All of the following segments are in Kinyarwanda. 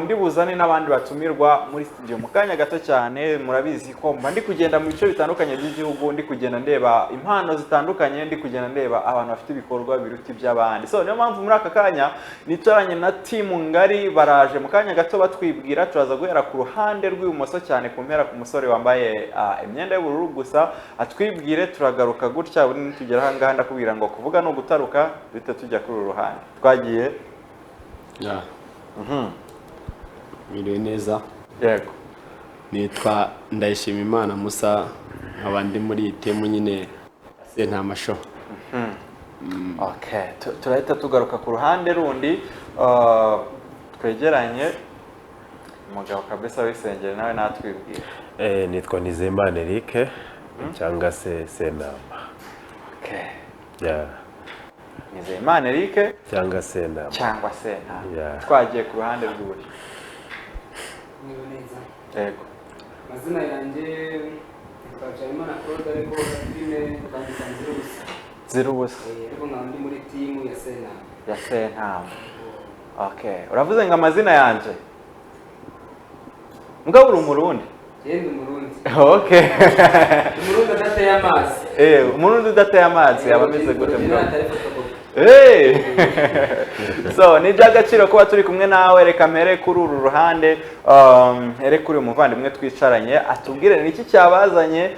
Ndi buzane n'abandi batumirwa muri studio mu kanya gato cyane. Murabizi ko mba ndi kugenda mu bice bitandukanye by'igihugu, ndi kugenda ndeba impano zitandukanye, ndi kugenda ndeba abantu bafite ibikorwa biruta iby'abandi. So niyo mpamvu muri aka kanya nicaranye na team ngari, baraje mu kanya gato batwibwira. Turaza guhera ku ruhande rw'ibumoso cyane, ku mpera, ku musore wambaye imyenda y'ubururu gusa, atwibwire. Turagaruka gutya, ubundi nitugera aha ngaha ndakubwira ngo kuvuga ni ugutaruka, duhita tujya kuri uru ruhande. Twagiye. Ya. Mwiriwe neza. Yego. Nitwa Ndayishimimana Musa, nkaba ndi muri iyi team nyine Sentama Show. Okay, turahita tugaruka ku ruhande rundi twegeranye, umugabo kabisa w'isengeri, nawe natwibwira. Nitwa Nizeyimana Eric cyangwa se Sentama. Okay. Yeah. Nizeyimana Eric cyangwa Sentama. Cyangwa Sentama. Yeah. Twagiye ku ruhande rw'iburyo. Mwiriwe neza. Yego. Amazina yanjye nitwa Habyarimana Claude, ariko filime bandika Nzirubusa. Zirubusa. Ariko nkaba ndi muri team ya Sentama. Ya Sentama. Okay, uravuze ngo amazina yanjye, mugabo uri Umurundi? Genda Umurundi. Okay. Umurundi adateye amazi. Umurundi udateye amazi aba ameze gute, mugabo? Atari photocopy. Hey! So ni iby'agaciro kuba turi kumwe nawe. Reka mpere kuri uru ruhande, mpere kuri uyu muvandimwe twicaranye, atubwire ni iki cyabazanye,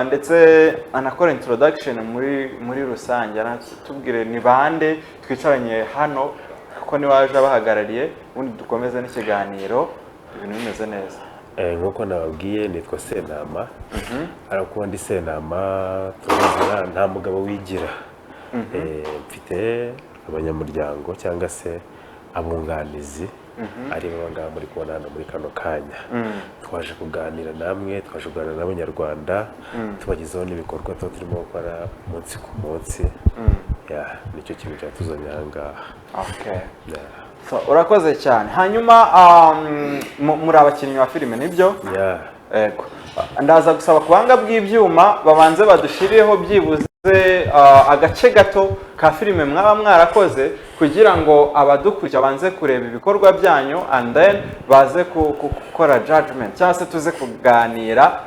ndetse anakora introduction muri rusange, anatubwire ni bande twicaranye hano, kuko niwe waje abahagarariye, ubundi dukomeze n'ikiganiro ibintu bimeze neza. Nk'uko nababwiye, nitwa Sentama, ariko kuba ndi Sentama turazira nta mugabo wigira. Mfite abanyamuryango cyangwa se abunganizi ari bo ngaba muri kubona hano muri kano kanya. Twaje kuganira namwe, twaje kuganira n'Abanyarwanda, tubagezaho n'ibikorwa tuba turimo gukora umunsi ku munsi. Yeah, nicyo kintu cyatuzanye aha ngaha. Okay. Yeah. So, urakoze cyane. Hanyuma muri abakinnyi ba filime, nibyo? Yeah. Yego. Ndaza gusaba ku buhanga bw'ibyuma babanze badushirireho byibuze agace gato ka filime mwaba mwarakoze, kugira ngo abadukurikira babanze kureba ibikorwa byanyu, and then baze gukora judgment cyangwa se tuze kuganira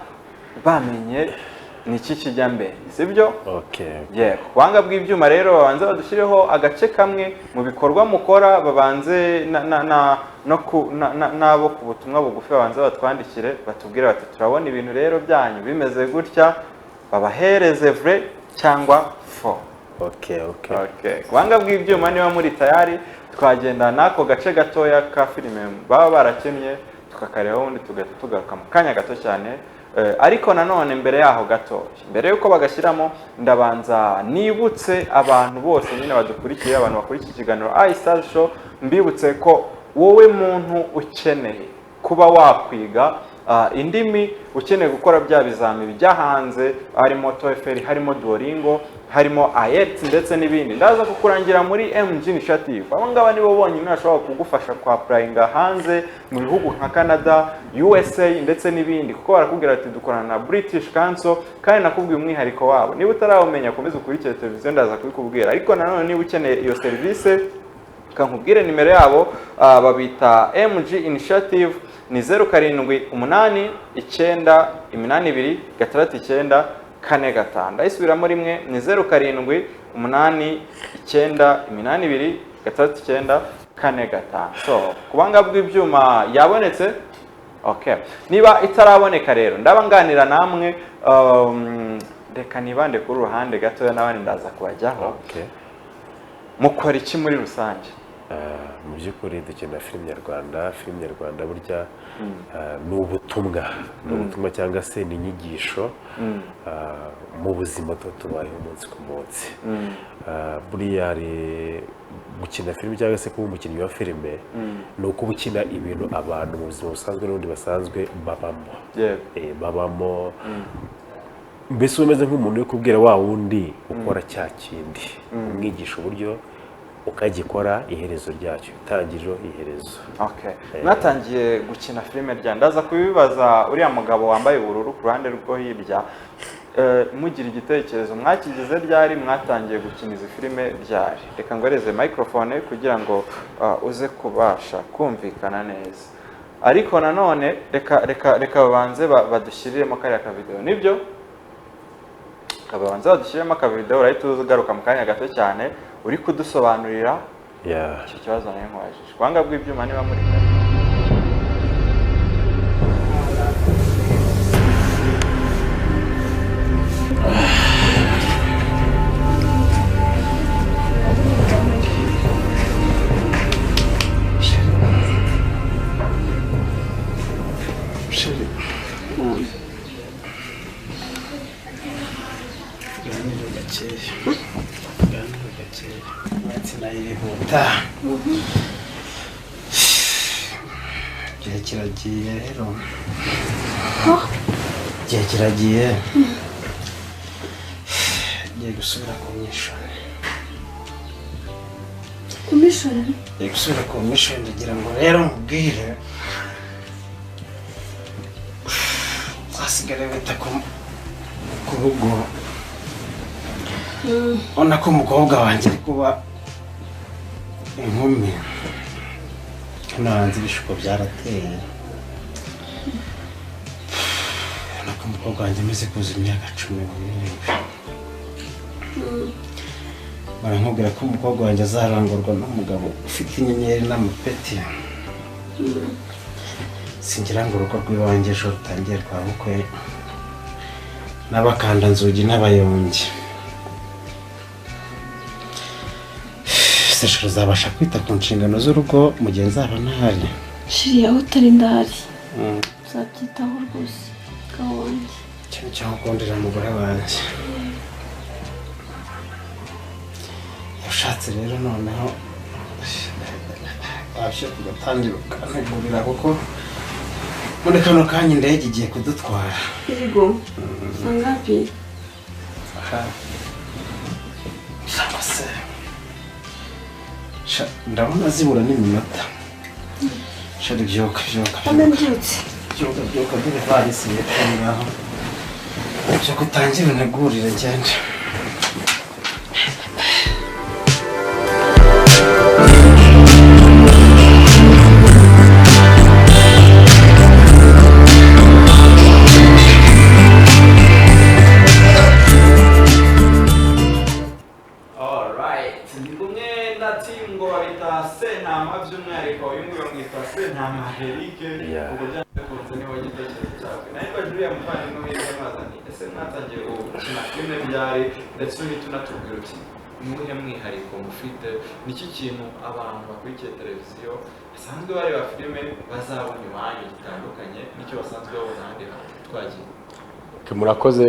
bamenye ni iki kijya mbere, sibyo? Okay. Yego, ku buhanga bw'ibyuma rero babanze badushyireho agace kamwe mu bikorwa mukora, babanze na, na, na, no ku, na, na, n'abo ku butumwa bugufi babanze batwandikire, batubwire bati: "Turabona ibintu rero byanyu bimeze gutya", babahereze vrai cyangwa faux. Okay. Okay. Ku buhanga bw'ibyuma, niba muri tayari, twagenda n'ako gace gatoya ka filime baba barakinnye, tukakareba, ubundi tugahita tugaruka mu kanya gato cyane. Ariko nanone mbere yaho gato, mbere yuko bagashyiramo, ndabanza nibutse abantu bose nyine badukurikiye, abantu bakurikiye ikiganiro iStars Show, mbibutse ko wowe muntu ukeneye kuba wakwiga indimi, ukeneye gukora bya bizami bijya hanze, harimo TOEFL, harimo Duolingo, harimo IELTS ndetse n'ibindi, ndaza kukurangira muri MG Initiative. Aba ngaba nibo bonyine bashobora kugufasha kwa applyinga hanze mu bihugu nka Canada, USA ndetse n'ibindi, kuko barakubwira ati: "Dukorana na British Council." Kandi nakubwiye umwihariko wabo, niba utarawumenya komeza ukurikire televiziyo, ndaza kubikubwira. Ariko nanone niba ukeneye iyo serivisi, reka nkubwire nimero yabo, babita MG Initiative, ni 0789826945. Ndayisubiramo rimwe, ni 0789826945. So ku buhanga bw'ibyuma yabonetse? Okay. Niba itaraboneka rero, ndaba nganira namwe, reka nibande kuri uruhande gatoya, n'abandi ndaza kubajyaho. Okay. Mukora iki muri rusange? Mu by'ukuri dukina filime nyarwanda. Filime nyarwanda burya ni ubutumwa, ni ubutumwa cyangwa se ni inyigisho mu buzima tuba tubayeho umunsi ku munsi. Buriya hari gukina filime cyangwa se kuba umukinnyi wa filime, ni ukuba ukina ibintu abantu mu buzima busanzwe n'ubundi basanzwe babamo. Babamo, mbese uba umeze nk'umuntu uri kubwira wa wundi ukora cya kindi, umwigisha uburyo ukagikora, iherezo ryacyo, itangiriro, iherezo. Okay. Mwatangiye gukina filime rya? Ndaza kubibaza uriya mugabo wambaye ubururu ku ruhande rwo hirya. Mugira igitekerezo mwakigize ryari, mwatangiye gukina izi filime ryari? Reka ngoreze microphone kugira ngo uze kubasha kumvikana neza, ariko nanone reka reka reka babanze badushyiriremo kariya kavideo. Nibyo, babanze badushyiremo akavideo, urahita ugaruka mu kanya gato cyane uri kudusobanurira icyo kibazo nayo nkubajije. Ubuhanga bw'ibyuma niba muri kare. Ganiro gakeya, ganiro gakeya, iminsi nayo irihuta, igihe kiragiye rero, igihe kiragiye, ngiye gusubira ku mission. Ku mission? Ngiye gusubira ku mission, ndagira ngo rero nkubwire hasigare wita ku rugo. Ubona ko umukobwa wanjye ari kuba inkumi, hano hanze ibishuko byarateye. Ubona ko umukobwa wanjye amaze kuza imyaka 17. Baramubwira ko umukobwa wanjye azarongorwa n'umugabo ufite inyenyeri n'amapeti. Singira ngo urugo rw'iwanjye ejo rutangiye rwa bukwe n'abakandanzugi n'abayongi. Seshuru uzabasha kwita ku nshingano z'urugo mu gihe nzaba ntahari? Shiri, aho utari ndahari, uzabyitaho rwose wanjye. Ikintu cyangukundira umugore wanjye yashatse rero, noneho wabasha kugatangira ukantegurira, kuko muri kano kanya indege igiye kudutwara. Yego, sangapi? Cyangwa se ndabona zibura n'iminota. Shari, byuka byuka byuka byuka byuka, dore ivarisi hepfo ngaho, byuka utangire untegurire ngende. Alright, ndi kumwe na team ngo babita Sentama, by'umwihariko uyu nguyu bamwita Sentama Eric. Ubwo byanze niba igitekerezo cyawe nayo mbajije uriya muvandimwe wiga mwazanye, ese mwatangiye gukina filime ryari? Ndetse uhita unatubwira uti ni uwuhe mwihariko mufite, niki kintu abantu bakurikiye televiziyo basanzwe bareba filime bazabona iwanyu gitandukanye n'icyo basanzwe babona ahandi hantu? Twagiye. Murakoze.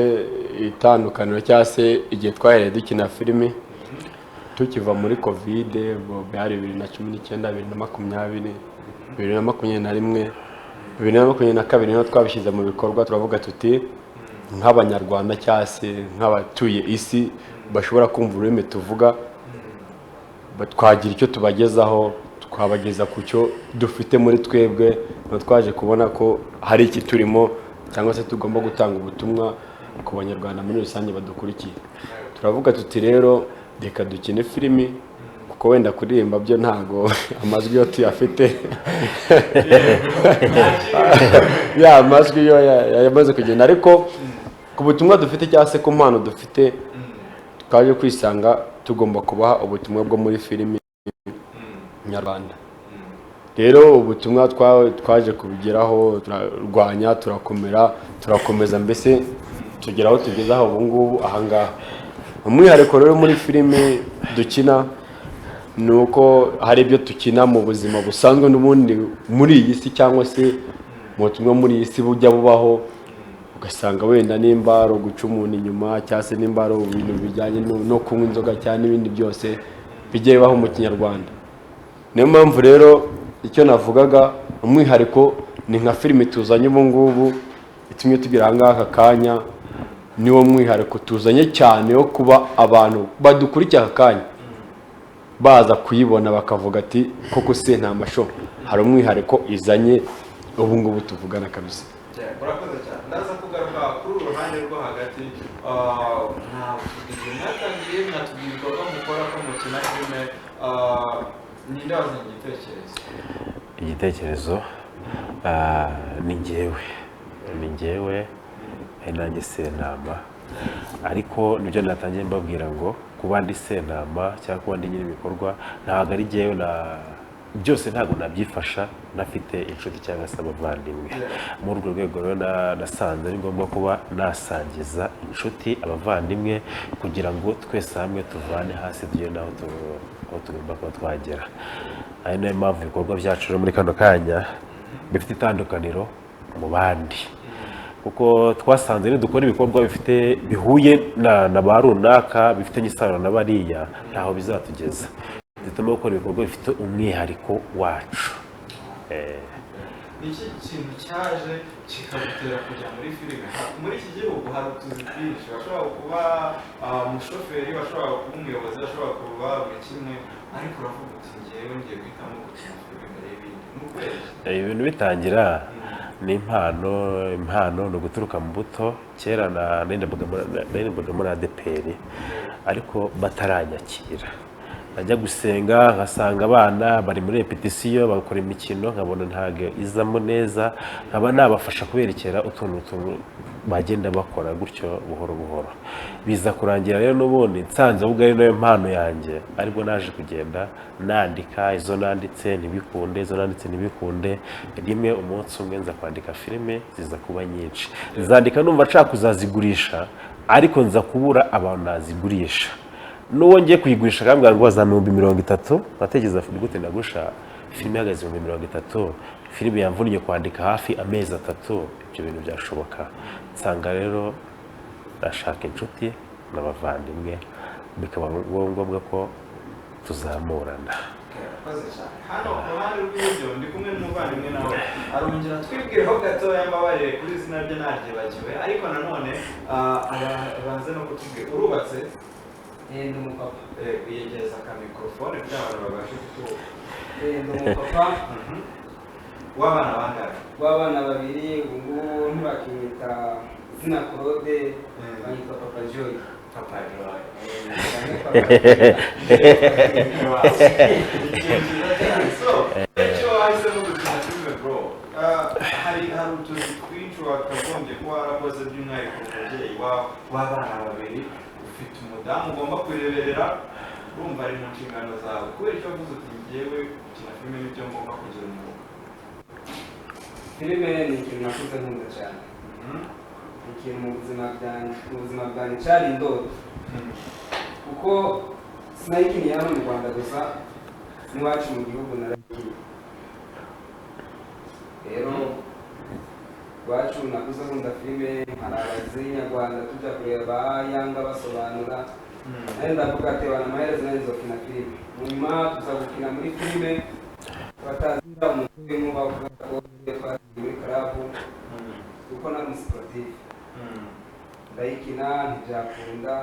Itandukaniro cyangwa se igihe twahereye dukina filime, tukiva muri COVID, byari 2019, 2020, 2021, 2022, niho twabishyize mu bikorwa. Turavuga tuti nk'Abanyarwanda cyangwa se nk'abatuye isi bashobora kumva ururimi tuvuga, twagira icyo tubagezaho, twabageza ku cyo dufite muri twebwe. Twaje kubona ko hari iki turimo cyangwa se tugomba gutanga ubutumwa ku Banyarwanda muri rusange badukurikiye. Turavuga tuti rero reka dukine filimi, kuko wenda kuririmba byo ntago amajwi yo tuyafite, ya amajwi yo yamaze kugenda, ariko ku butumwa dufite cyangwa se ku mpano dufite, twaje kwisanga tugomba kubaha ubutumwa bwo muri filimi nyarwanda. Rero ubutumwa twaje kubigeraho, turarwanya, turakomera, turakomeza, mbese tugera aho tugeze aho ubu ngubu ahangaha. Umwihariko rero muri filime dukina ni uko hari ibyo dukina mu buzima busanzwe n'ubundi muri iyi si, cyangwa se mu butumwa muri iyi si bujya bubaho, ugasanga wenda nimba ari uguca umuntu inyuma, cyangwa se nimba ari ibintu bijyanye no kunywa inzoga cyangwa n'ibindi byose bijya bibaho mu Kinyarwanda. Niyo mpamvu rero icyo navugaga umwihariko ni nka filime tuzanye ubu ngubu itumye tugera aha ngaha aka kanya, niwo mwihariko tuzanye cyane wo kuba abantu badukurikiye aka kanya baza kuyibona bakavuga ati koko Sentama Show hari umwihariko izanye ubu ngubu tuvugana kabisa. Murakoze cyane. Ndaza kugaruka kuri uru ruhande rwo hagati. Mwatubwiye mwatangiye, mwatubwiye ibikorwa mukora, ko mukina filime. Ninde wazanye igitekerezo? Igitekerezo ni njyewe, ni njyewe, ari nanjye Sentama. Ariko nibyo natangiye mbabwira ngo kuba ndi Sentama cyangwa kuba ndi nyiri ibikorwa, ntabwo ari njyewe na byose, ntabwo nabyifasha ntafite inshuti cyangwa se abavandimwe. Muri urwo rwego rero nasanze ari ngombwa kuba nasangiza inshuti, abavandimwe, kugira ngo twese hamwe tuvane hasi tugere n'aho aho tugomba kuba twagera. Ari nayo mpamvu ibikorwa byacu rero muri kano kanya bifite itandukaniro mu bandi, kuko twasanze nidukora ibikorwa bifite bihuye na ba runaka, bifitanye isano na bariya, ntaho bizatugeza. Duhitamo gukora ibikorwa bifite umwihariko wacu. Ni iki kintu cyaje kikagutera kujya muri filime? Muri iki gihugu hari utuzi twinshi: bashobora kuba umushoferi, bashobora kuba umuyobozi, bashobora kuba buri kimwe, ariko uravuga uti: "Ngewe ngiye guhitamo gukina filime imbere y'ibindi." Ni ukubera iki? Ibintu bitangira ni impano. Impano ni uguturuka mu buto. Kera naririmbaga muri ADEPR, ariko bataranyakira najya gusenga nkasanga abana bari muri répétition, bagakora imikino, nkabona ntabwo izamo neza, nkaba nabafasha kuberekera utuntu tuntu bagenda bakora gutyo buhoro buhoro. Biza kurangira rero n'ubundi nsanze ahubwo ari nayo mpano yanjye, aribwo naje kugenda nandika. Izo nanditse ntibikunde, izo nanditse ntibikunde. Rimwe umunsi umwe nza kwandika filime, ziza kuba nyinshi. Nzandika numva nshaka kuzazigurisha, ariko nza kubura abantu nazigurisha. N'uwo ngiye kuyigurisha akambwira ngo wazana 30,000. Nkatekereza: gute nagusha filime ihagaze 30,000, filime yamvunnye kwandika hafi amezi 3? Ibyo bintu byashoboka? Nsanga rero nashaka inshuti n'abavandimwe, bikaba ngombwa ko tuzamurana. Urakoze cyane. Hano ku ruhande rw'iburyo ndi kumwe n'umuvandimwe, nawe arongera twibwireho gatoya. Mbabarire kuri izina rye naryibagiwe, ariko nanone abanze no kutubwira: urubatse? Ndi umupapa. Wiyegereza aka mikorofone kugira ngo abantu babashe kutuba. Ndi umupapa. W'abana bangahe? W'abana babiri. Ubu ngubu ntibakinyita izina Claude, banyita Papa Joy. Papa Joy. Cyangwa Papa Joy. So, icyo wahisemo gukina filime, bro, hari utuzi twinshi wakagombye kuba warakoze, by'umwihariko umubyeyi w'abana babiri, ufite umudamu ugomba kureberera, urumva ari mu nshingano zawe. Kubera icyo wavuze uti: "Ngewe gukina filime nibyo ngomba kugira umwuga"? Filime ni ikintu nakuze nkunda cyane, ni ikintu mu buzima bwanjye cyari indoto, kuko sinayikiniye hano mu Rwanda gusa, n'iwacu mu gihugu narayikinnye. Rero iwacu nakuze nkunda filime, nkaraba iz'inyarwanda, tujya kureba Yanga basobanura, nawe ndavuga ati: "Bana, amaherezo nanjye nzokina filime." Nyuma tuza gukina muri filime batazira umuntu w'inkuba kubera ko twagiye muri club, kuko nari umusiporutifu. Ndayikina ntibyakunda,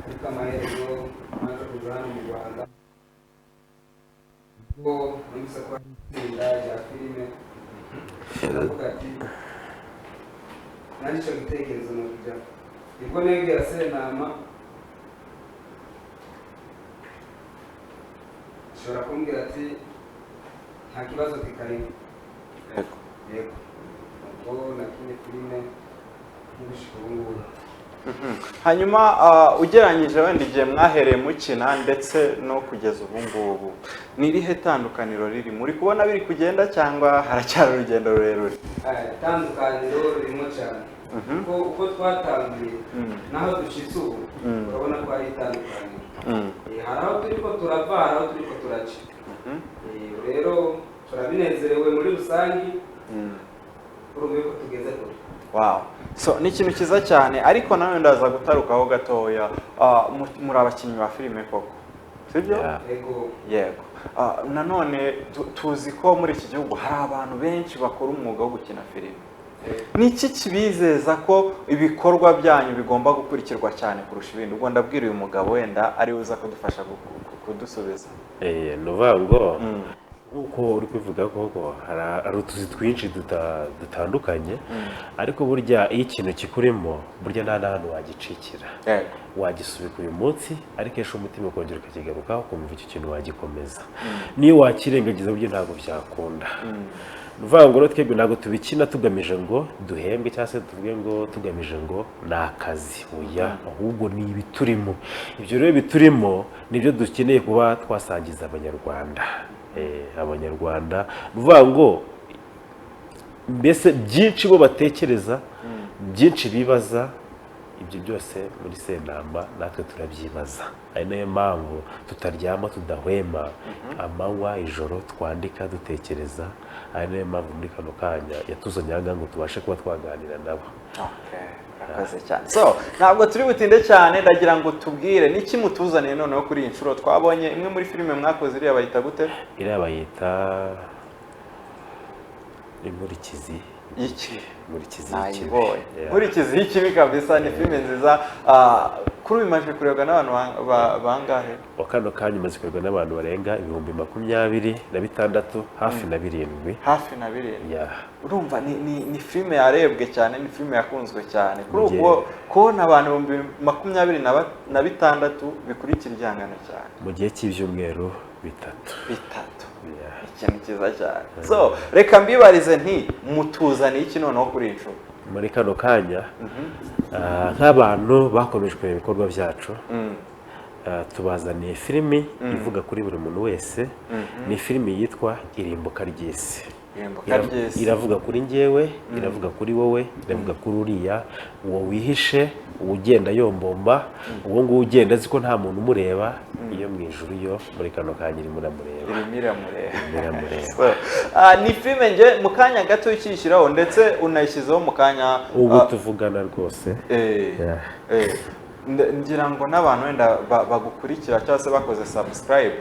ariko amaherezo maze kuza hano mu Rwanda, ubwo numvise ko hari itsinda rya filime, ndavuga ati: "Nanjye icyo gitekerezo ni ukujyamo." Nibwo negera Sentama, ashobora kumbwira ati: "Nta kibazo, kikarimo." Yego, ubwo nakinye filime nk'ugushika ubu ngubu. Hanyuma ugereranyije wenda igihe mwahereye mukina ndetse no kugeza ubu ngubu, ni irihe tandukaniro riri muri kubona biri kugenda, cyangwa haracyari urugendo rurerure? Aya, itandukaniro ririmo cyane, kuko uko twatangiye naho dushitse ubu, urabona ko hari itandukaniro. Hari aho turi ko turava, hari aho turi ko turaca. Rero turabinezerewe muri rusange, urumva yuko tugeze kure. Wow, so ni ikintu cyiza cyane, ariko nawe ndaza gutarukaho gatoya. Muri abakinnyi ba filime koko, sibyo? Yeah. Yego. Yego. Nanone tuzi ko muri iki gihugu hari abantu benshi bakora umwuga wo gukina filime. Ni iki kibizeza ko ibikorwa byanyu bigomba gukurikirwa cyane kurusha ibindi? Ubwo ndabwira uyu mugabo, wenda ari we uza kudufasha kudusubiza. Ni ukuvuga ngo Nk'uko uri kubivuga koko hari utuzi twinshi dutandukanye, ariko burya iyo ikintu kikurimo burya nta n'ahantu wagicikira. Wagisubika uyu munsi, ariko ejo umutima ukongera ukakigarukaho, ukumva icyo kintu wagikomeza. Niyo wakirengagiza burya ntabwo byakunda. Ni ukuvuga ngo rero twebwe ntabwo tubikina tugamije ngo duhembwe cyangwa se tuvuge ngo tugamije ngo ni akazi, oya, ahubwo ni ibiturimo. Ibyo rero biturimo nibyo dukeneye kuba twasangiza Abanyarwanda. Abanyarwanda ni ukuvuga ngo mbese byinshi bo batekereza, byinshi bibaza, ibyo byose muri Sentama natwe turabyibaza. Ari nayo mpamvu tutaryama, tudahwema, amanywa ijoro twandika dutekereza. Ari nayo mpamvu muri kano kanya yatuzanye aha ngaha ngo tubashe kuba twaganira nabo. Murakoze cyane. So ntabwo turi butinde cyane, ndagira ngo tubwire niki mutuzaniye noneho kuri iyi nshuro. Twabonye imwe muri filime mwakoze, iriya bayita gute? Iriya bayita Inkurikizi y'Ikibi. Inkurikizi y'Ikibi. Nayibonye. Inkurikizi y'Ikibi kabisa, ni filime nziza. Kuri ubu imaze kurebwa n'abantu bangahe? Wa kano kanya imaze kurebwa n'abantu barenga 26,000, hafi na 7. Hafi na 7. Urumva ni filime yarebwe cyane, ni filime yakunzwe cyane. Kuri ubu kubona abantu 26,000 bikurikira igihangano cyane mu gihe cy'ibyumweru bitatu. Ikintu cyiza cyane. So reka mbibarize nti mutuzaniye iki noneho kuri iyi nshuro? Muri kano kanya nk'abantu bakomeje kureba ibikorwa byacu, tubazaniye filimi ivuga kuri buri muntu wese. Ni filimi yitwa Irimbuka ry'Isi. Irimbuka ry'Isi. Iravuga kuri njyewe, iravuga kuri wowe, iravuga kuri uriya, uwo wihishe, uwo ugenda yombomba, uwo nguwo ugenda azi ko nta muntu umureba. Iyo mu ijuru yo muri kano kanya irimo iramureba. Irimo iramureba. Irimo iramureba. Ni filime nge mu kanya gato ukiyishyiraho, ndetse unayishyizeho mu kanya ubu tuvugana rwose. Ngira ngo n'abantu wenda bagukurikira cyangwa se bakoze subscribe,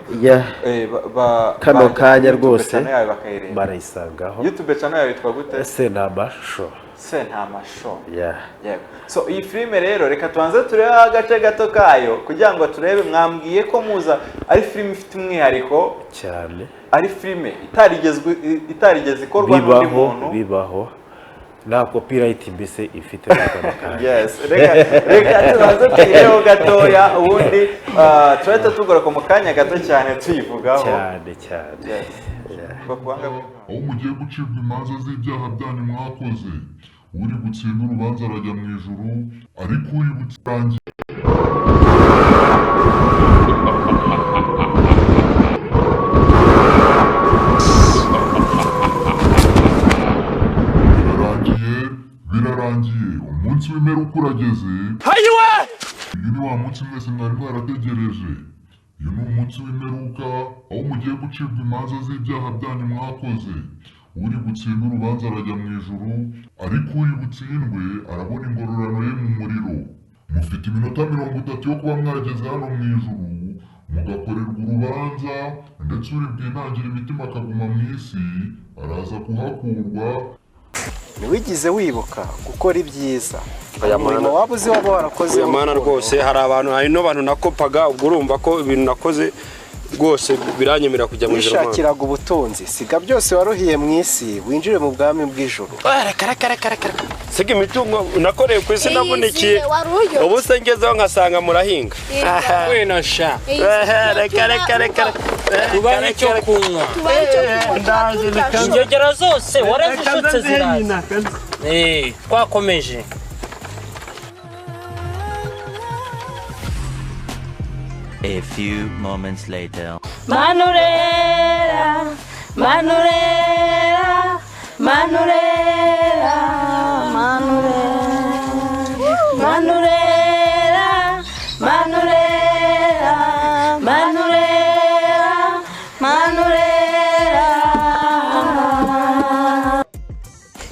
kano kanya rwose barayisangaho. YouTube channel yawe yitwa gute? Sentama Show. Sentama Show. Yego. So iyi filime rero reka tubanze turebe agace gato kayo kugira ngo turebe. Mwambwiye ko muza ari filime ifite umwihariko cyane, ari filime itarigeze ikorwa n'undi muntu. Bibaho nta copyright mbese ifite muri kano kanya. Yes, reka tubanze tuyireho gatoya, ubundi turahita tugaruka mu kanya gato cyane tuyivugaho cyane cyane. Aho mugiye gucibwa imanza z'ibyaha byanyu mwakoze, uri gutsinda urubanza arajya mu ijuru, ariko uri gutsangira birarangiye, umunsi w'imperuka urageze. Uyu ni wa munsi mwese mwari mwarategereje. Uyu ni umunsi w'imperuka aho mugiye gucibwa imanza z'ibyaha byanyu mwakoze. Uri gutsinda urubanza arajya mu ijuru, ariko uri butsindwe arabona ingororano ye mu muriro. Mufite iminota 30 yo kuba mwageze hano mu ijuru, mugakorerwa urubanza, ndetse uri bwinangire imitima akaguma mu isi araza kuhakurwa. Ntiwigize wibuka gukora ibyiza, umurimo waba uzi waba warakoze. Mana rwose hari abantu, hari n'abantu nakopaga, ubwo urumva ko ibintu nakoze rwose biranyemera kujya mu ijuru. Wishakiraga ubutunzi, siga byose waruhiye mu isi, winjire mu bwami bw'ijuru. Siga imitungo nakoreye ku isi nabunikiye, ubu se ngezeho nkasanga murahinga. Wena sha. Reka reka reka. Tubahe icyo kunywa. Ingegera zose warazishutse ziraza. Twakomeje. A few moments later. Manurera, manurera, manurera, manurera, manurera, manurera, manurera.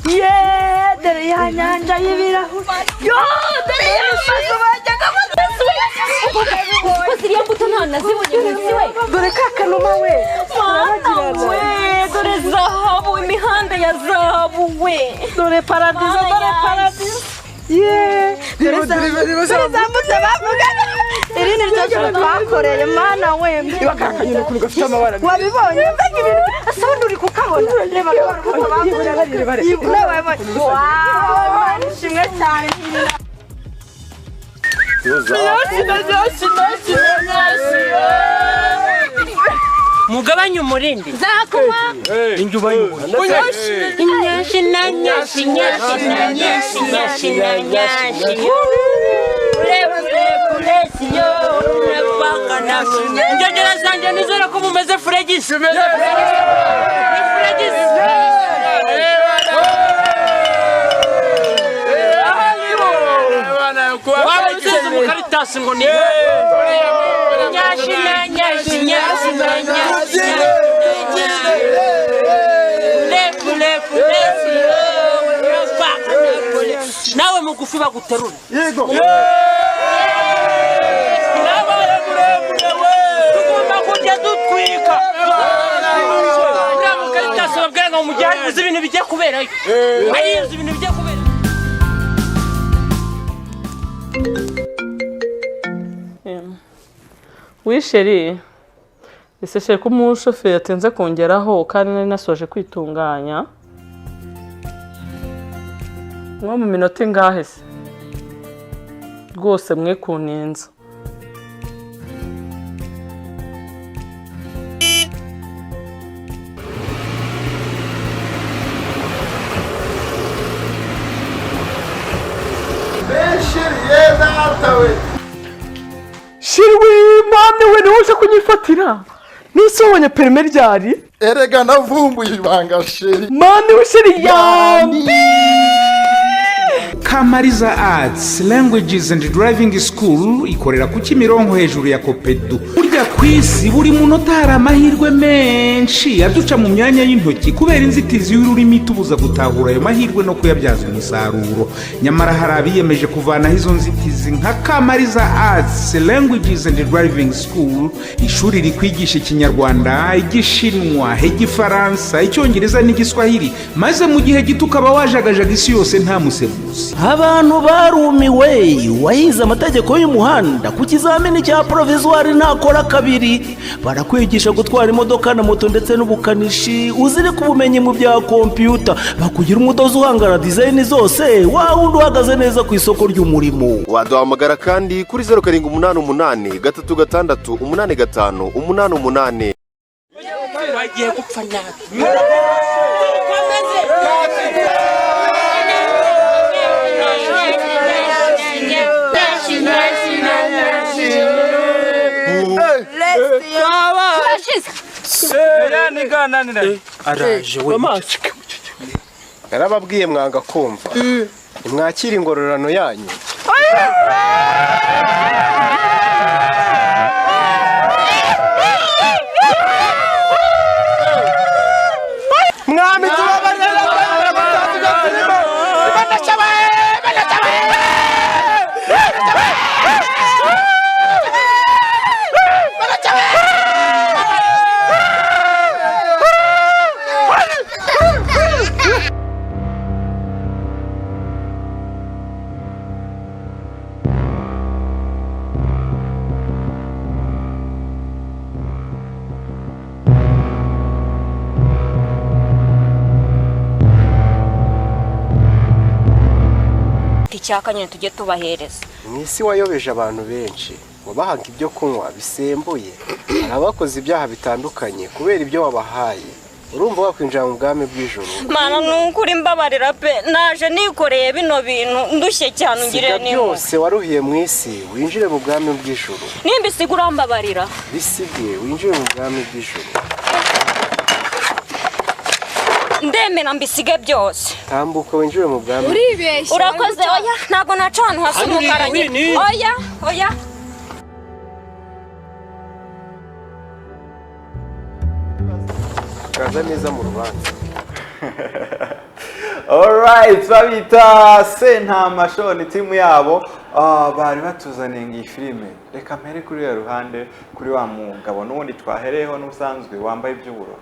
Yeah, dore ya nyanja y'ibirahuri. Yo, dore ya mazu bajyaga badasuye. Kuko ziriya mbuto nta nazibonye munsi we. Dore ka kanuma we. Mana we, dore zahabu, imihanda ya zahabu we. Dore paradizo, dore paradizo. Yeah, dore za mbuto bavugaga. Iri ni ryo joro twakoreye mana we. Ibakakanyene ukuntu gafite amabara. Wabibonye mbega ibintu ese ubundi uri kukabona. Reba reba reba. Wow, nishimwe cyane. Mugabanye umurindi. Nzakunywa. Injuba y'umurindi. Nyashi na nyashi nyashi na nyashi nyashi na nyashi. Njyongera zanjye nizere ko mumeze furegisi. Ni furegisi. Waba usize umukaritasi ngo ni nyashi na nyashi nyashi na nyashi. Lepu lepu lepu. Nawe mugufi baguterura. Yego. Tugomba kujya dutwika. Uriya mukaritasi babwira ngo mujyane uzi ibintu bigiye kuberayo. Ariyo uzi ibintu bigiye kubera. Oui chérie, ese chérie ko umushoferi atinze kongeraho kandi nari nasoje kwitunganya. Nko mu minota ingahe se? Rwose mwe kuninza. Shirwi mame we niwe uje kunyifatira. Nisubonye perime ryari? Erega navumbuye ibanga sheri. Mane we sheri yambi. Kamariza Arts Languages and Driving School ikorera ku Kimironko hejuru ya Kopedu. Burya ku isi buri munota hari amahirwe menshi aduca mu myanya y'intoki kubera inzitizi y'ururimi itubuza gutahura ayo mahirwe no kuyabyaza umusaruro. Nyamara hari abiyemeje kuvanaho izo nzitizi nka Kamariza Arts Languages and Driving School, ishuri rikwigisha Ikinyarwanda, Igishinwa, Igifaransa, Icyongereza n'Igiswahili, maze mu gihe gito ukaba wajagajaga isi yose nta musemuzi. Abantu barumiwe wahize amategeko y'umuhanda ku kizamini cya provisoire ntakora kabiri. Barakwigisha gutwara imodoka na moto ndetse n'ubukanishi, uzirika ubumenyi mu bya kompiyuta, bakugira umudozi uhangana design zose, wa wundi uhagaze neza ku isoko ry'umurimo. Waduhamagara kandi kuri 0788 36 85 88. Bagiye gupfa nabi. Araje we. Narababwiye mwanga kumva. Nimwakira ingororano yanyu. Mwami tubabarira. Icyaka nyine tujye tubahereza. Mu isi wayobeje abantu benshi, wabahaga ibyo kunywa bisembuye, hari abakoze ibyaha bitandukanye kubera ibyo wabahaye. Urumva wakwinjira mu bwami bw'ijuru. Mana nukuri mbabarira pe, naje nikoreye bino bintu ndushye cyane ungire Siga n'impuhwe. byose waruhiye mu isi, winjire mu bwami bw'ijuru. Nimba isiga urambabarira. Bisige winjire mu bwami bw'ijuru. Ndemera mbisige byose. Tambuka winjire mu bwami. Uribeshya. Urakoze oya, ntago naca ahantu hasa umukara nyine. Oya, oya. Kaza neza mu rubanza. Alright, babita Sentama Show ni timu yabo. Bari batuzaniye iyi filime. Reka mpere kuri ya ruhande kuri wa mugabo n'ubundi twahereyeho n'ubusanzwe wambaye iby'ubururu.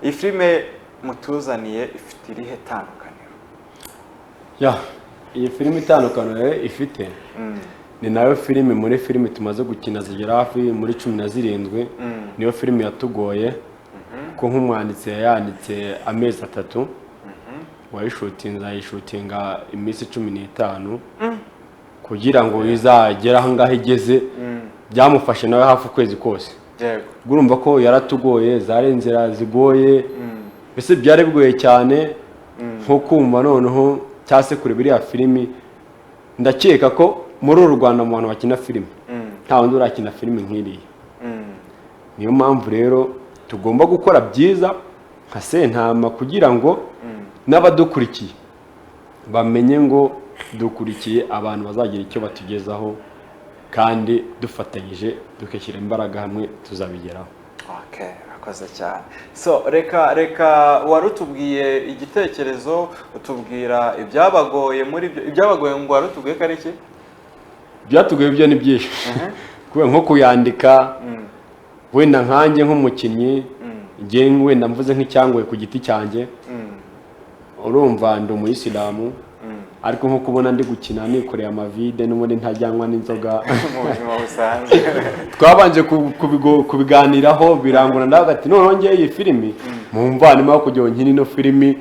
Iyi filime mutuzaniye ifite irihe tandukaniro? Ya, iyi filime itandukaniro ifite Ni nayo filime muri filime tumaze gukina zigera hafi muri 17. Niyo filime yatugoye kuko nk'umwanditsi yayanditse amezi 3, wayishutinze ayishutinga iminsi 15 kugira ngo izagere aho ngaho igeze. Byamufashe nawe hafi ukwezi kose. Urumva ko yaratugoye, zari inzira zigoye, mbese byari bigoye cyane. Nko kumva noneho cyangwa se kureba iriya filimi, ndakeka ko muri uru Rwanda mu bantu bakina filime nta wundi urakina filime nk'iriya. Niyo mpamvu rero tugomba gukora byiza nka Sentama kugira ngo n'abadukurikiye bamenye ngo dukurikiye abantu bazagira icyo batugezaho, kandi dufatanyije tugashyira imbaraga hamwe tuzabigeraho. Okay, urakoze cyane. So reka warutubwiye igitekerezo, utubwira ibyabagoye muri ibyo, ibyabagoye ngo warutubwiye ko ari iki? Byatugoye byo ni byinshi, kubera nko kuyandika wenda nkanjye nk'umukinnyi, njye wenda mvuze nk'icyangoye ku giti cyanjye, urumva ndi umuyisilamu, ariko nko kubona ndi gukina nikoreye amavide n'ubundi ntajyanwa n'inzoga mu buzima busanzwe. Twabanje kubiganiraho birangura, ndavuga ati noneho ngewe iyi filimi mumvanemo aho kugira ngo nkine ino filimi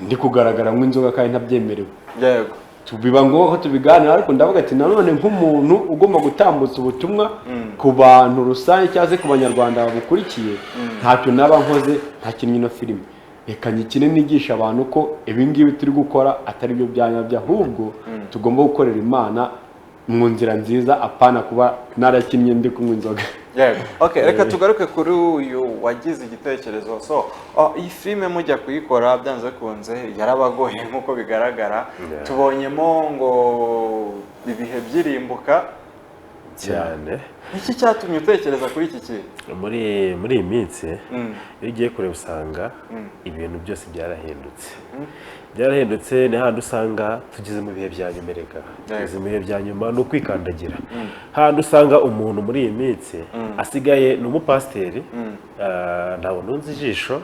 ndi kugaragara nk'inzoga kandi ntabyemerewe. Yego. Biba ngombwa ko tubiganira, ariko ndavuga ati nanone nk'umuntu ugomba gutambutsa ubutumwa ku bantu rusange cyangwa se ku banyarwanda babukurikiye, ntacyo naba nkoze ntakinnye ino filimi. Reka nyikine nigisha abantu ko ibi ngibi turi gukora atari byo bya nyabyo, ahubwo tugomba gukorera Imana mu nzira nziza, apana kuba narakinnye ndi kunywa inzoga. Yego. Okay, reka tugaruke kuri uyu wagize igitekerezo. So, iyi filime mujya kuyikora byanze kunze yarabagoye nk'uko bigaragara. Tubonyemo ngo ibihe by'irimbuka cyane. Iki cyatumye utekereza kuri iki kintu? Muri iyi minsi iyo ugiye kureba usanga ibintu byose byarahindutse. Byarahindutse, ni handi usanga tugeze mu bihe bya nyuma reka. Tugeze mu bihe bya nyuma ni ukwikandagira. Handi usanga umuntu muri iyi minsi asigaye ni umupasiteri, ntabwo nunze ijisho,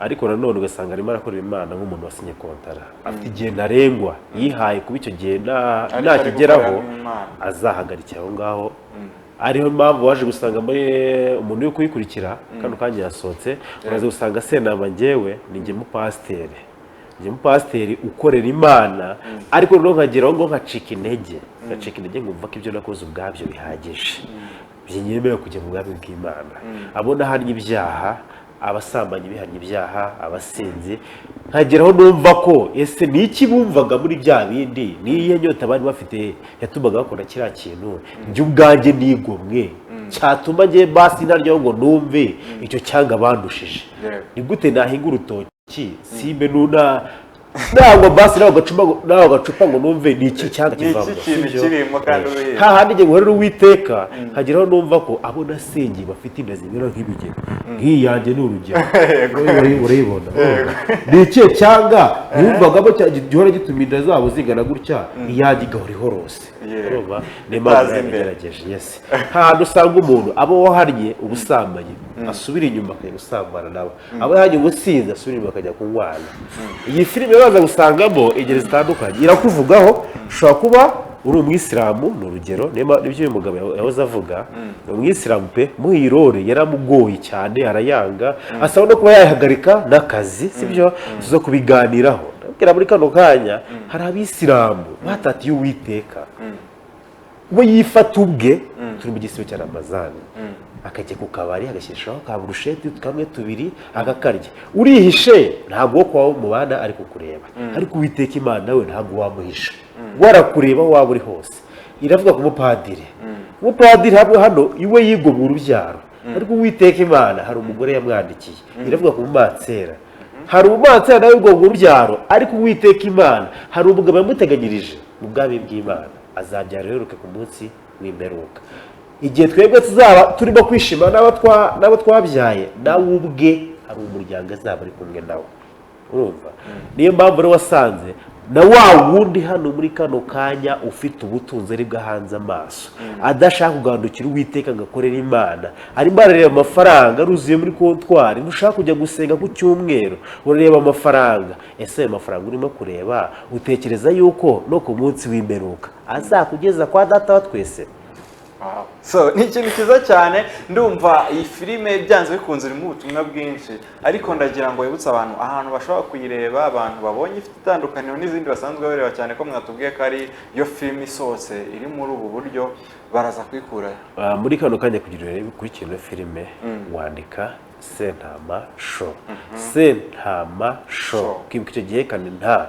ariko nanone ugasanga arimo arakorera Imana nk'umuntu wasinye kontara. Afite igihe ntarengwa yihaye kuba icyo gihe nakigeraho azahagarikira aho ngaho. Ariho mpamvu waje gusanga muri umuntu uri kuyikurikira kano kanya yasohotse, uraza gusanga Sentama njyewe ni njye mupasiteri, njye mupasiteri ukorera Imana, ariko noneho nkageraho ngo nkacika intege, nkumva ko ibyo nakoze ubwabyo bihagije binyemerera kujya mu bwami bw'Imana. Abona ahannye ibyaha, abasambanyi bihannye ibyaha, abasinzi, nkageraho numva ko ese ni iki bumvaga muri bya bindi, ni iyihe nyota bari bafite yatumaga bakora kiriya kintu, njye ubwanjye nigomwe cyatuma njye basi ntaryaho ngo numve icyo cyanga bandushije. Ni gute nahinga urutoki simbe nuna ntabwo basi nawe agacupa ngo numve ni iki cyanga kivamo, hahandi njye guhorera Uwiteka nkageraho numva ko abo nasengeye bafite inda zimera nk'ibigega, nk'iyi yanjye ni urugero, urayibona ni ikihe cyanga wumvagamo gihora gituma inda zabo zingana gutya, iyanjye igahora ihorose. Urumva ni impamvu yabigerageje. Yes, hahandi usanga umuntu abo wahannye ubusambanyi asubira inyuma akajya gusambana nabo, abo yahannye ubusinzi asubira inyuma akajya kunywana. Iyi filime baza gusangamo ingeri zitandukanye irakuvugaho. Ushobora kuba uri umwisilamu, ni urugero nibyo uyu mugabo yahoze avuga, ni umwisilamu pe, muhirore yaramugoye cyane arayanga, asaba no kuba yayihagarika n'akazi, sibyo tuza kubiganiraho. Ndabwira muri kano kanya hari abisilamu batatiye Uwiteka, we yifata ubwe, turi mu gisibo cya Ramazani, akajya ku kabari agashyiraho ka burusheti kamwe tubiri akakarya, urihishe ntabwo wo mubana ari kukureba, ariko Uwiteka Imana we ntabwo wamuhisha, warakureba waba uri hose. Iravuga ku mupadiri, umupadiri hano iwe yigomwa urubyaro, ariko Uwiteka Imana hari umugore yamwandikiye. Iravuga ku mumansera, hari umumansera nawe wigomwa urubyaro, ariko Uwiteka Imana hari umugabo yamuteganyirije mu bwami bw'Imana, azabyara uheruke ku munsi w'imperuka. Igihe twebwe tuzaba turimo kwishima n'abo twabyaye, nawe ubwe hari umuryango azaba ari kumwe nawe. Urumva niyo mpamvu rero wasanze Na wa wundi hano muri kano kanya ufite ubutunzi ari bwahanze amaso, adashaka kugandukira Uwiteka ngo akorere Imana, arimo arareba amafaranga aruzuye muri kontwari, ntushaka kujya gusenga ku cyumweru, urareba amafaranga. Ese ayo mafaranga urimo kureba utekereza yuko no ku munsi w'imperuka azakugeza kwa data wa twese? So ni ikintu cyiza cyane. Ndumva iyi filime byanze bikunze irimo ubutumwa bwinshi, ariko ndagira ngo wibutse abantu ahantu bashobora kuyireba, abantu babonye ifite itandukaniro n'izindi basanzwe bareba, cyane ko mwatubwiye ko ari yo filime isohotse iri muri ubu buryo, baraza kuyikura muri kano kanya. Kugira urebe kuri ino filime wandika Sentama Show, Sentama Show, ukibuka icyo gihe kane nta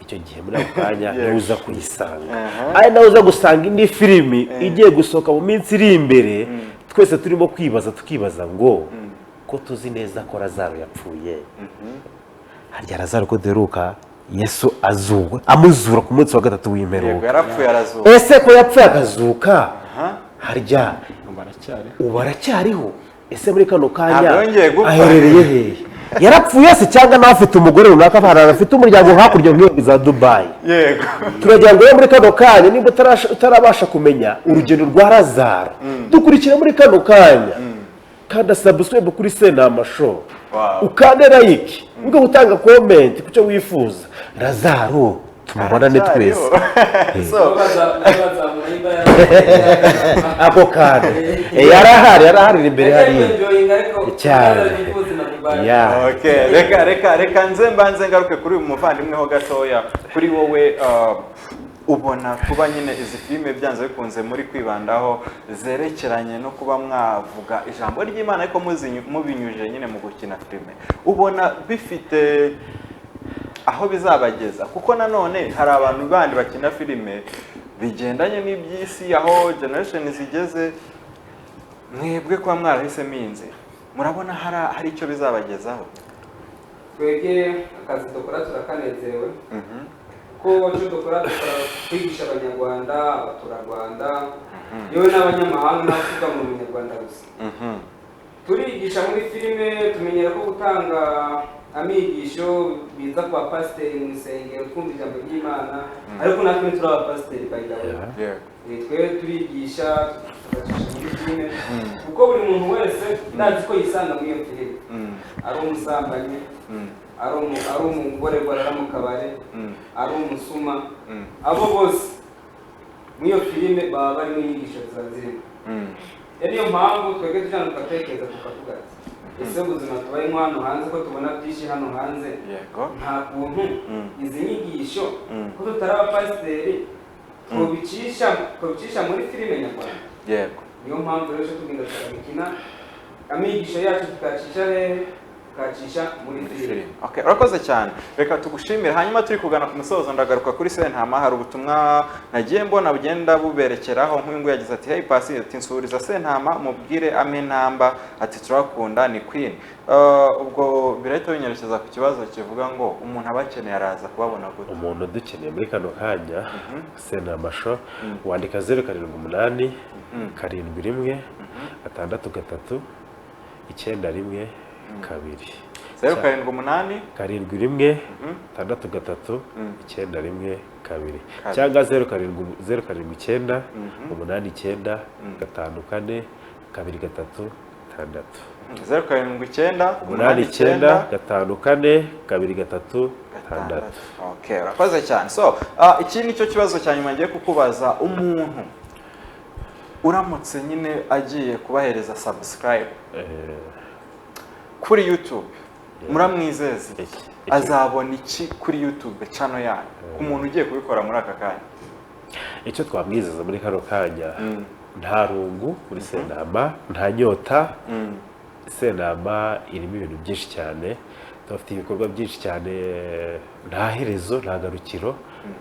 icyo gihe muri ako kanya niwe uza kuyisanga, ari nawe uza gusanga indi filimi igiye gusohoka mu minsi iri imbere. Twese turimo kwibaza, tukibaza ngo ko tuzi neza ko Lazaro yapfuye, harya Lazaro ko duheruka Yesu azuwe amuzura ku munsi wa gatatu w'imperuka, ese ko yapfuye akazuka harya ubu aracyariho? Ese muri kano kanya aherereye hehe? Yarapfuye se cyangwa nawe afite umugore runaka, afite umuryango hakurya nk'iyo za Dubai? Yego. Turagira ngo muri kano kanya nimba utarabasha kumenya urugendo rwa Lazaro, dukurikira muri kano kanya, kanda subscribe kuri Sentama Show, ukande like, ubwo utanga comment ku cyo wifuza. Lazaro tumubonane twese. Ako kanya yarahari imbere hariya cyane. Okay, reka nze mbanze ngaruke kuri uyu muvandimwe ho gatoya. Kuri wowe ubona kuba nyine izi filime byanze bikunze muri kwibandaho zerekeranye no kuba mwavuga ijambo ry'Imana ariko mubinyujije nyine mu gukina filime, ubona bifite aho bizabageza? Kuko nanone hari abantu bandi bakina filime bigendanye n'iby'isi, aho generation zigeze, mwebwe kuba mwarahisemo iyi nzira, murabona hari icyo bizabagezaho? Twebwe akazi dukora turakanezerewe, kuko icyo dukora kwigisha Abanyarwanda, abaturarwanda, yewe n'abanyamahanga, n'abavuga mu Munyarwanda gusa. Turigisha muri filime, tumenyera ko gutanga amigisho biza kwa pasiteri mu rusengero, twumva ijambo ry'Imana, ariko natwe turi abapasiteri by the way. Twe turigisha tugacisha muri filime, kuko buri muntu wese ndazi ko yisanga muri iyo filime, ari umusambanyi, ari umugore warara mu kabare, ari umusuma, abo bose muri iyo filime baba barimo inyigisho ziba zirimo. Niyo mpamvu twebwe tujyana tugatekereza tukavuga ati ese ubuzima tubayemo hano hanze, ko tubona byinshi hano hanze, nta kuntu izi nyigisho ko tutari abapasiteri twobicisha muri filime nyarwanda. Yego. Niyo mpamvu rero tugenda tukabikina, amigisho yacu tukacisha hehe? Tukacisha muri filime. Okay, urakoze cyane, reka tugushimire. Hanyuma turi kugana ku musozo, ndagaruka kuri Sentama. Hari ubutumwa nagiye mbona bugenda buberekeraho. Nk'uyu nguyu yagize ati hey pasi, ati nsuriza Sentama mubwire ame namba, ati turakunda ni Queen. Ubwo birahita binyerekeza ku kibazo kivuga ngo umuntu abakeneye araza kubabona gute? Umuntu udukeneye muri kano kanya Sentama Show, wandika 078 71 6 3 91 2. 078 71 6 3 91 2 cyangwa 079 89 5 4 2 3 6. 079 89 5 4 2 3 6. Okay, urakoze cyane. So iki nicyo kibazo cya nyuma ngiye kukubaza. Umuntu uramutse nyine agiye kubahereza subscribe kuri YouTube, muramwizeza azabona iki kuri YouTube channel yanyu? Ku muntu ugiye kubikora muri aka kanya, icyo twamwizeza muri kano kanya, nta rungu muri Sentama, nta nyota. Sentama irimo ibintu byinshi cyane, tubafite ibikorwa byinshi cyane, nta herezo, nta garukiro.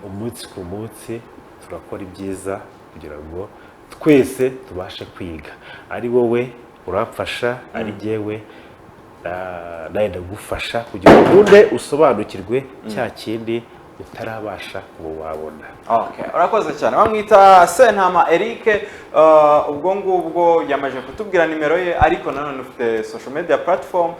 Umunsi ku munsi turakora ibyiza kugira ngo twese tubashe kwiga. Ari wowe uramfasha, ari jyewe nawe ndagufasha kugira ngo ukunde usobanukirwe cya kindi utarabasha kuba wabona. Okay, urakoze cyane. Bamwita Sentama Eric. Ubwo ngubwo yamaje kutubwira nimero ye, ariko nanone ufite social media platform,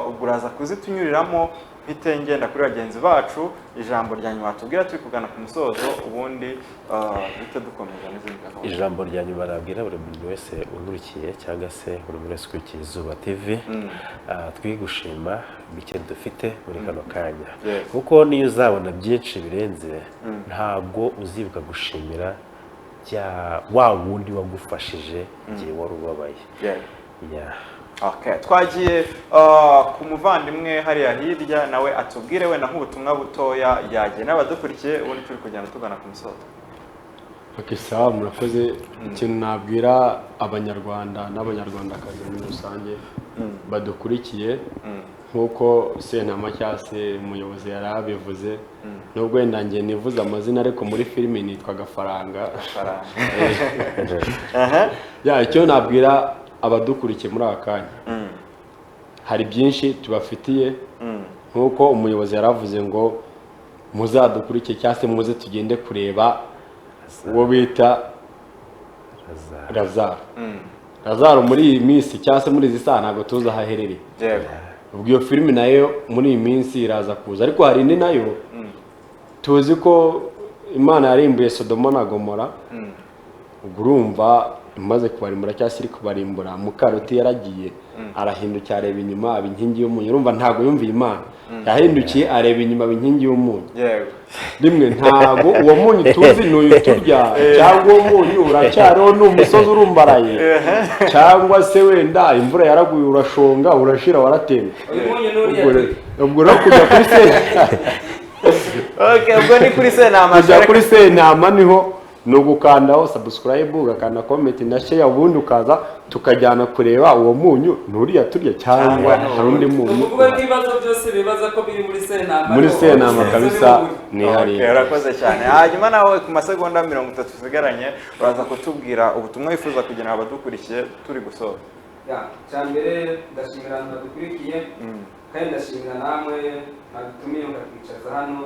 ubwo uraza kuzitunyuriramo. Mpite ngenda kuri bagenzi bacu, ijambo rya nyuma tubwira turi kugana ku musozo, ubundi duhite dukomeza n'izindi gahunda. Ijambo rya nyuma nabwira buri muntu wese unkurikiye cyangwa se buri muntu wese ukurikiye Izuba TV, twige gushima bike dufite muri kano kanya, kuko niyo uzabona byinshi birenze ntabwo uzibuka gushimira wa wundi wagufashije igihe wari ubabaye. Okay, twagiye ku muvandimwe hariya hirya, nawe atubwire wenda nk'ubutumwa butoya yagiye n'abadukurikiye, ubundi turi kugenda tugana ku musozo. Okay, sawa, murakoze. Ikintu nabwira abanyarwanda n'abanyarwandakazi muri rusange badukurikiye, nk'uko Sentama cyangwa se umuyobozi yari abivuze, nubwo wenda njye nivuze amazina ariko muri filime nitwa Gafaranga. Icyo nabwira abadukurikiye muri aka kanya, hari byinshi tubafitiye, nk'uko umuyobozi yaravuze ngo muzadukurikiye cyangwa se muze tugende kureba uwo bita Lazaro. Lazaro muri iyi minsi cyangwa se muri izi saha ntabwo tuzi aho aherereye. Ubwo iyo filime nayo muri iyi minsi iraza kuza, ariko hari indi nayo tuzi ko Imana yarimbuye Sodoma na Gomora. Ubwo urumva imaze kubarimbura cyangwa se iri kubarimbura, Mukaroti yaragiye arahindukira areba inyuma aba inkingi y'umunyu. Urumva ntabwo yumviye Imana, yahindukiye areba inyuma aba inkingi y'umunyu. Rimwe ntabwo uwo munyu tuzi ni uyu turya, cyangwa uwo munyu uracyariho ni umusozi urumbaraye, cyangwa se wenda imvura yaraguye urashonga urashira waratemba. Ubwo rero kujya kuri ubwo ni kuri Sentama, kujya kuri Sentama niho ni ugukandaho subscribe, ugakanda comment na share, ubundi ukaza tukajyana kureba uwo munyu nturiya turya cyangwa hari undi munyu. Uvuga ko ibibazo byose bibaza ko biri muri Sentama, muri Sentama kabisa ni hariya. Urakoze cyane. Hanyuma nawe ku masegonda 30 usigaranye uraza kutubwira ubutumwa wifuza kugira abadukurikiye turi gusoza. Cya mbere ndashimira abantu badukurikiye, kandi ndashimira namwe mwadutumiye mukatwicaza hano.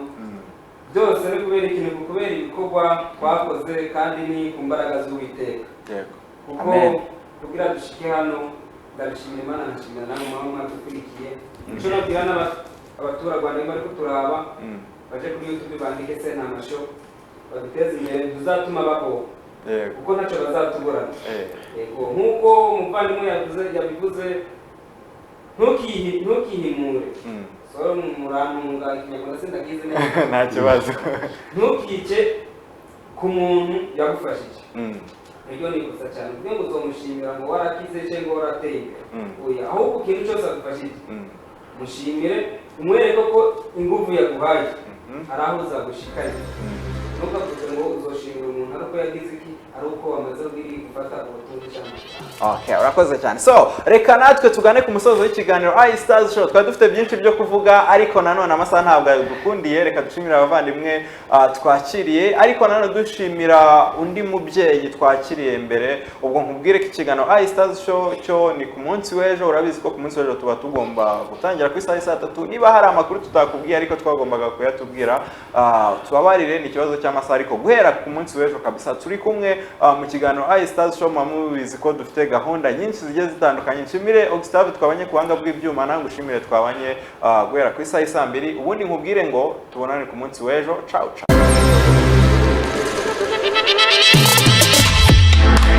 Byose ni kubera ikintu, kubera ibikorwa twakoze kandi ni ku mbaraga z'Uwiteka. Kuko kugira dushike hano ndabishimira Imana, ndashimira namwe muba mwadukurikiye. Icyo nabwira abaturarwanda bari kuturaba baje kuri YouTube bandike Sentama Show, baduteze imbere, tuzatuma baho kuko ntacyo bazatuburana. Yego, nk'uko umuvandimwe yabivuze, ntukihimure. Soro murantunga ikinyarwanda sindakizi neza. Nta kibazo. Ntukice ku muntu yagufashije. Iryo ni ikosa cyane, kuko ngo uzomushimira ngo warakize cyangwa warateye imbere. Oya, ahubwo ikintu cyose agufashije mushimire, umwereke ko ingufu yaguhaye hari aho uzagushikanye. Ntukavuge ngo uzoshimira umuntu ari uko yagize iki, ari uko wamaze gufata ubutunzi cyangwa. Okay, urakoze cyane. So, reka natwe tugane ku musozo w'ikiganiro iStars Show. Twari dufite byinshi byo kuvuga ariko nanone amasaha ntabwo adukundiye. Reka dushimire abavandimwe twakiriye, ariko nanone dushimira undi mubyeyi twakiriye mbere. Ubwo nkubwire ko ikiganiro iStars Show cyo ni ku munsi w'ejo. Urabizi ko ku munsi w'ejo tuba tugomba gutangira ku isaha ya 3:00. Niba hari amakuru tutakubwiye ariko twagombaga kuyatubwira, tubabarire, ni ikibazo cy'amasaha, ariko guhera ku munsi w'ejo kabisa turi kumwe mu kiganiro iStars Show. Mubizi ko dufite gahunda nyinshi zigiye zitandukanye. Nshimire Augustave twabanye ku buhanga bw'ibyuma, nawe ngushimire twabanye guhera ku isaha ya 2:00. Ubundi nkubwire ngo tubonane ku munsi w'ejo. Ciao ciao.